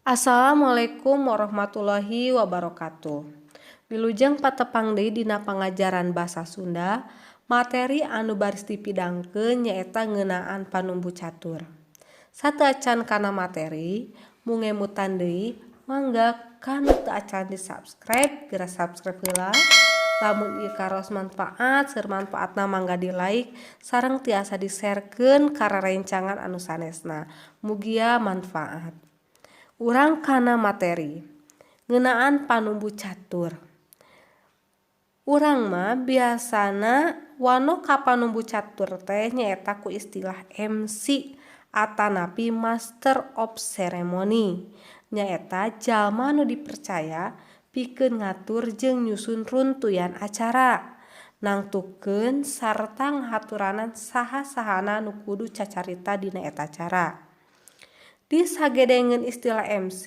Assalamualaikum warahmatullahi wabarakatuh. Wilujeng patepang deui dina pangajaran basa Sunda, materi anu baris dipidangkeun nyaeta ngeunaan panumbu catur. Sateuacan kana materi, mung ngemutan deui, mangga ka nu teu acan di subscribe, geura subscribe heula. Lamun ieu karaos manfaat, seueur manfaatna, mangga di like sareng tiasa di-sharekeun ka rerencangan anu sanesna. Mugia manfaat. Urang kana materi ngeunaan panumbu catur. Urang mah biasana wanoh ka panumbu catur teh nyaeta ku istilah MC atanapi Master of Ceremony, nyaeta jalma nu dipercaya pikeun ngatur jeung nyusun runtuyan acara, nangtukeun sarta ngahaturanan saha-sahana nu kudu cacarita dina eta acara. Di sagedengeun istilah MC,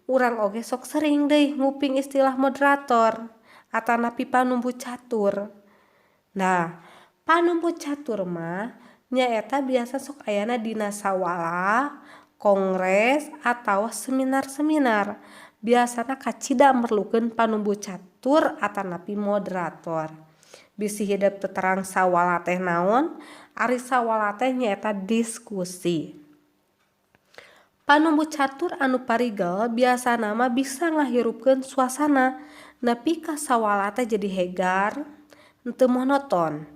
urang oge sok sering deui nguping istilah moderator atanapi panumbu catur. Nah, panumbu catur mah nyaeta biasa sok ayana dina sawala, kongres, atawa seminar-seminar. Biasana kacida merlukeun panumbu catur atanapi moderator. Bisi hidep teu terang sawala teh naon? Ari sawala teh nyaeta diskusi. Panumbu catur anu parigel biasana mah bisa ngahirupkeun suasana nepi ka sawala teh jadi hegar, henteu monoton.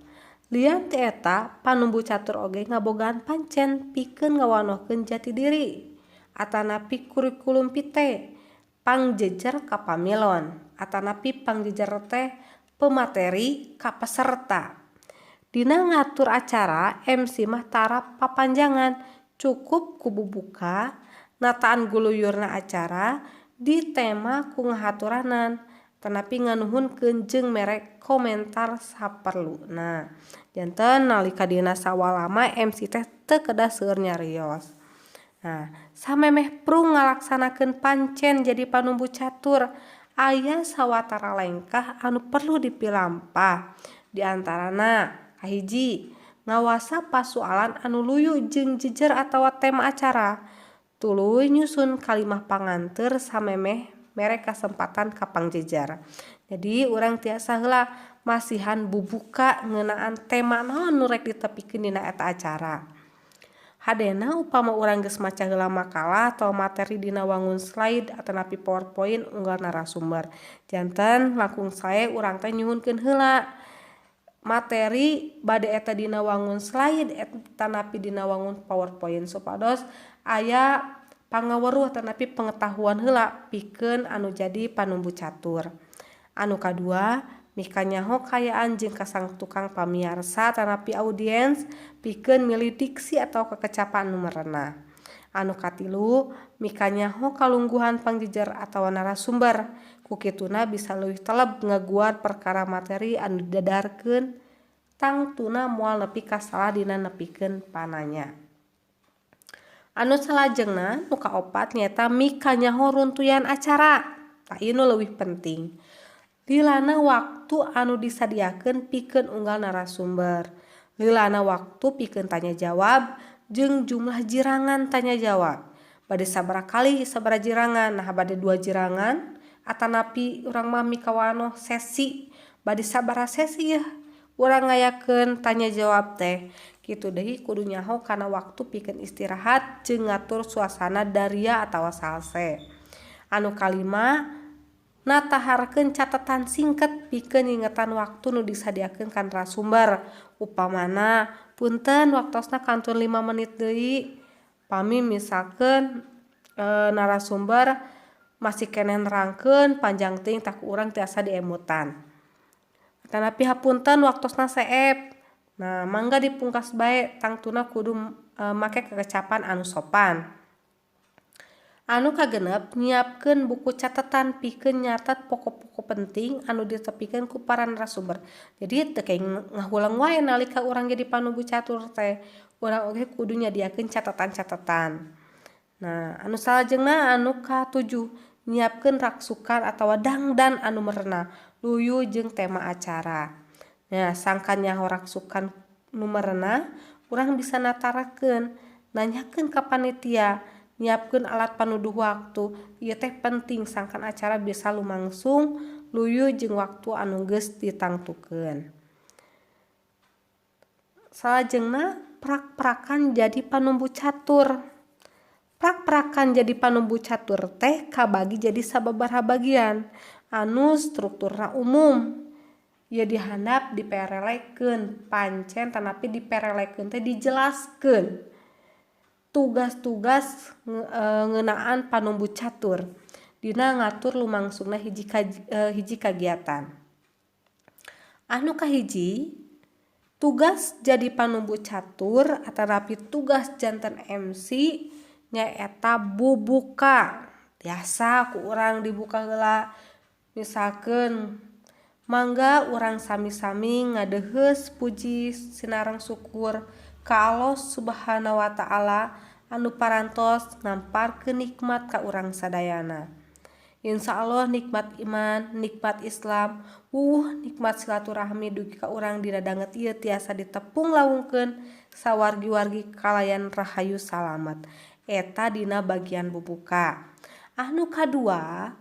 Lian ti eta, panumbu catur oge ngabogaan pancen pikeun ngawanohkeun jati diri atanapi kurikulum vitae pangjejer ka pamilon atanapi pangjejer teh pemateri ka peserta. Dina ngatur acara, MC mah tara papanjangan, cukup ku bubuka, nataan guluyurna acara di tema ku ngahaturanan, atanapi nganuhunkeun jeung mere komentar saperluna. Janten nalika dina sawala mah MC teh teu kedah seueur nyarios. Nah, samemeh prung ngalaksanakeun pancen jadi panumbu catur, aya sawatara lengkah anu perlu dipilampah. Di antarana, kahiji, ngawasa pasualan anu luyu jeung jejer atawa tema acara. Tuluy nyusun kalimah panganteur samemeh mere kasempatan ka pangjejer. Jadi urang tiasa heula masihan bubuka ngeunaan tema naon nu rek ditepikeun dina eta acara. Hadena upama urang geus maca heula makalah atawa materi dina wangun slide atanapi PowerPoint unggal narasumber. Janten langkung sae urang teh nyuhunkeun heula materi, bade eta dina wangun slide atanapi dina wangun PowerPoint, supados aya pangaweruh atanapi pengetahuan heula pikeun anu jadi panumbu catur. Anu kadua, mikanyaho kaayaan jeung kasang tukang pamiarsa atanapi audiens pikeun milih diksi atawa kekecapan anu merenah. Anu katilu, mikanyaho kalungguhan pangjejer atawa narasumber. Ku kituna bisa leuwih teleb ngaguar perkara materi anu didadarkeun, tangtuna moal nepi ka salah dina nepikeun pananya. Anu salajengna, nu kaopat, nyaeta mikanyaho runtuyan acara. Tah, ieu nu leuwih penting. Lilana waktu anu disadiakeun pikeun unggal narasumber. Lilana waktu pikeun tanya jawab jeung jumlah jirangan tanya jawab. Bade sabaraha kali, sabaraha jirangan, nah bade dua jirangan atanapi urang mah mikawanoh sesi, bade sabaraha sesi yeuh urang ngayakeun tanya jawab teh. Kitu deui, kudu nyaho kana waktu pikeun istirahat jeung ngatur suasana daria atawa salse. Anu kalima, nataharkeun catatan singket pikeun ngingetan waktu nu disadiakeun ka narasumber. Upamana, "Punten, waktosna kantun 5 menit deui." Pami misalkeun narasumber masih keneh nerangkeun panjang teuing, tah ku urang tiasa diemutan. Atanapi, "Hapunten, waktosna seep." Nah, mangga dipungkas bae, tangtuna kudu make kekecapan anu sopan. Anu kagenep, nyiapkeun buku catatan pikeun nyatet pokok-pokok penting anu ditepikeun ku para narasumber. Jadi teu kenging ngahuleng wae nalika urang jadi panumbu catur teh. Urang oge kudu nyadiakeun catatan-catatan. Nah, anu salajengna, anu katujuh, nyiapkeun raksukan atawa dangdan anu merenah, luyu jeung tema acara. Nah, sangkan nyaho raksukan nu merenah, urang bisa natarakeun, nanyakeun ka panitia, nyiapkeun alat panuduh waktu. Ieu teh penting sangkan acara bisa lumangsung luyu jeung waktu anu geus ditangtukeun. Salajengna prak-prakan jadi panumbu catur. Prak-prakan jadi panumbu catur teh kabagi jadi sababaraha bagian anu strukturna umum. Ieu dihandap diperelekeun pancen tanapi diperelekeun teh dijelaskeun tugas-tugas ngeunaan panumbu catur dina ngatur lumangsungna hiji kagiatan. Anu kahiji, tugas jadi panumbu catur atanapi tugas janten MC nyaeta bubuka. Biasa ku urang dibuka heula, misalkeun mangga urang sami-sami ngadeuheus puji sinareng syukur ka Allah Subhanahu wa taala anu parantos ngamparkeun nikmat ka urang sadayana. Insya Allah nikmat iman, nikmat Islam, wuwuh nikmat silaturahmi dugi ka urang dina danget ieu tiasa ditepung lawungkeun sawargi-wargi kalayan rahayu salamet. Eta dina bagian bubuka. Anu kadua,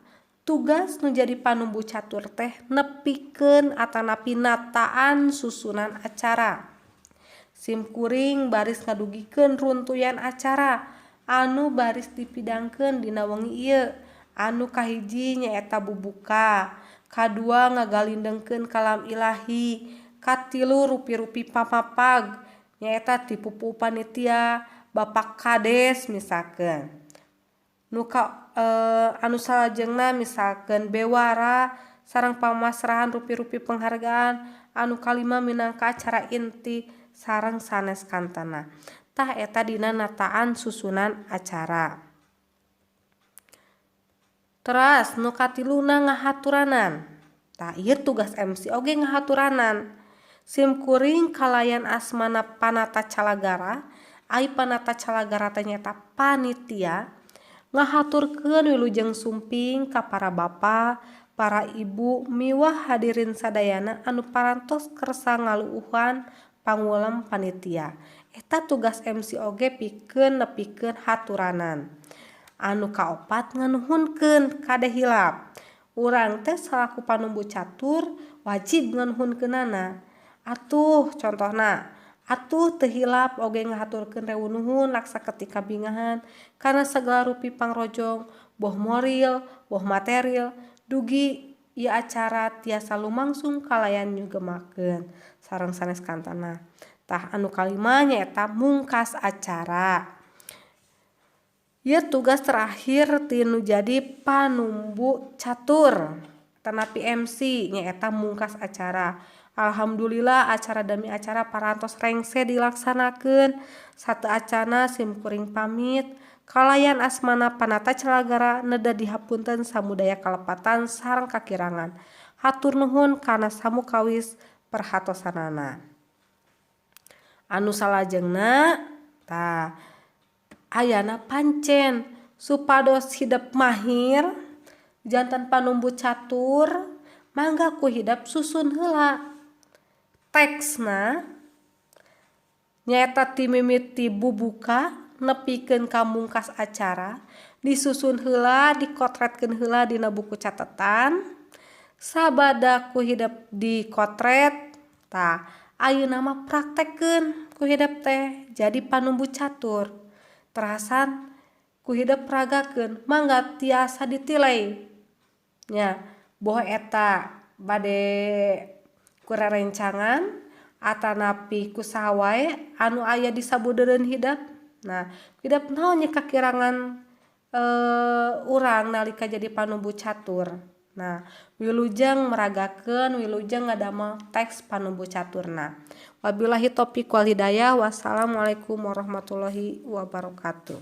tugas nu jadi panumbu catur teh nepikeun atanapi nataan susunan acara. Sim kuring baris ngadugikeun runtuyan acara anu baris dipidangkeun dina wengi ieu. Anu kahiji nyaeta bubuka, kadua ngagalindengkeun kalam ilahi, katilu rupi-rupi pamapag nyaeta ti pupuhu panitia, Bapak Kades misalkeun. Nu ka anu salajengna misalkeun bewara sareng pamasrahan rupi-rupi penghargaan, anu kalima minangka acara inti sareng sanes kantena. Tah eta dina nataan susunan acara. Teras nu katiluna ngahaturanan. Tah ieu tugas MC oge ngahaturanan. Sim kuring kalayan asmana panata calagara, ai panata calagara teh nyaeta panitia, ngahaturkeun wilujeng sumping ka para bapa, para ibu miwah hadirin sadayana anu parantos kersa ngaluuhan pangulem panitia. Eta tugas MC oge pikeun nepikeun haturanan. Anu kaopat nganuhunkeun kade hilap. Urang teh salaku panumbu catur wajib nganuhunkeunana. Atuh contohna, atuh teu hilap oge ngahaturkeun rewu nuhun laksa ketika bingahan kana sagala rupi pangrojong, boh moral, boh material, dugi ieu acara tiasa lumangsung kalayan nyugemakeun sareng sanes kantena. Tah anu kalima nyaeta mungkas acara. Ieu tugas terakhir tinu jadi panumbu catur tanapi MC nyaeta mungkas acara. Alhamdulillah acara demi acara parantos rengse dilaksanakeun. Sateuacana sim kuring pamit. Kalayan asmana panata calagara neda dihapunten samudaya kalepatan sareng kakirangan. Hatur nuhun kana samukawis perhatosanana. Anu salajengna tah ayana pancen supados hidep mahir janten panumbu catur mangga ku hidep susun heula teksna nyaeta ti mimiti bubuka nepikeun ka mungkas acara, disusun heula, dikotretkeun heula dina buku catetan. Sabada ku hidep dikotret, tah ayeuna mah praktekkeun ku hidep teh jadi panumbu catur. Terasan ku hidep peragakeun mangga tiasa ditilai nya, boh eta bade ku rerencangan atanapi ku saha wae anu aya di sabudeureun hidep. Nah, hidep naon nya kakirangan urang nalika jadi panumbu catur. Nah, wilujeng meragakeun, wilujeng ngadamel teks panumbu caturna. Wabillahi taufiq wal hidayah. Wassalamualaikum warahmatullahi wabarakatuh.